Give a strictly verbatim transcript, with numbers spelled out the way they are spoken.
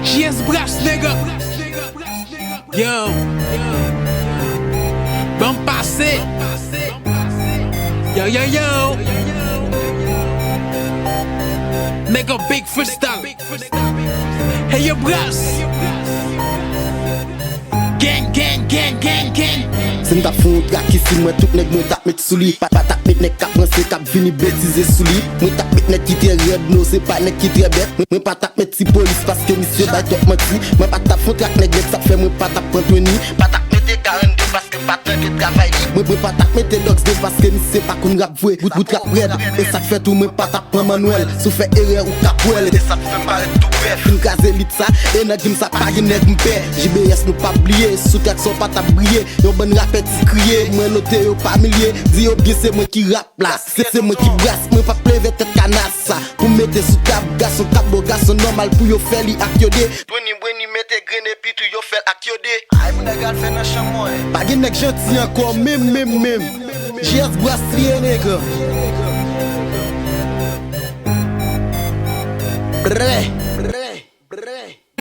G S Brass, nigga. Yo. Ban m pase. Yo, yo, yo. Nigga, big freestyle. Hey, yo, Brass. Gang, gang, gang, gang, gang. Si m t ap fè yon trak isi, mwen tout nèg mwen t ap met sou li. Pa, pa t ap met nèg k ap ranse, k ap vini betize sou li. Mwen t ap met nèg ki trè rèd, no, se pa nèg ki trè bèt. Mwen, mwen pa t ap met ti polis paske misye bay twòp manti. Mwen pa t ap fè yon trak nèg nèt, sa k fè mwen pa t ap pran twenty. Pa t ap mete karannde paske m pa t anvi travay li. Mwen, mwen pa t ap mete dòks de paske misye pa konn rap vre. Bout, bout rap rèd, e sa k fè tou mwen pa t ap pran Manwèl. Si w fè erè, ou ka pwèl. E sa k fè m parèt tou bèf. Fin kraze lit sa, e nan gim sa pa gen nèg m pè. J B S nou p ap bliye, sou trak sa w pa t ap briye. Yon bann rapè ti kriye, mwen note yo pa milye. Di yo byen se mwen ki rap la, se, se mwen ki bras. Mwen p ap leve tèt kanas sa pou mete sou tab. Gason k ap bo gason nòmal pou yo fè li ak yo de. Bweni, bweni, mete grenn epi tou yo fè l ak yo de. Ay pou nèg al fè nan chanm mwen. Pa gen nèg janti ankò, menm, menm, menm. G S Brass li ye, nèg. Brè.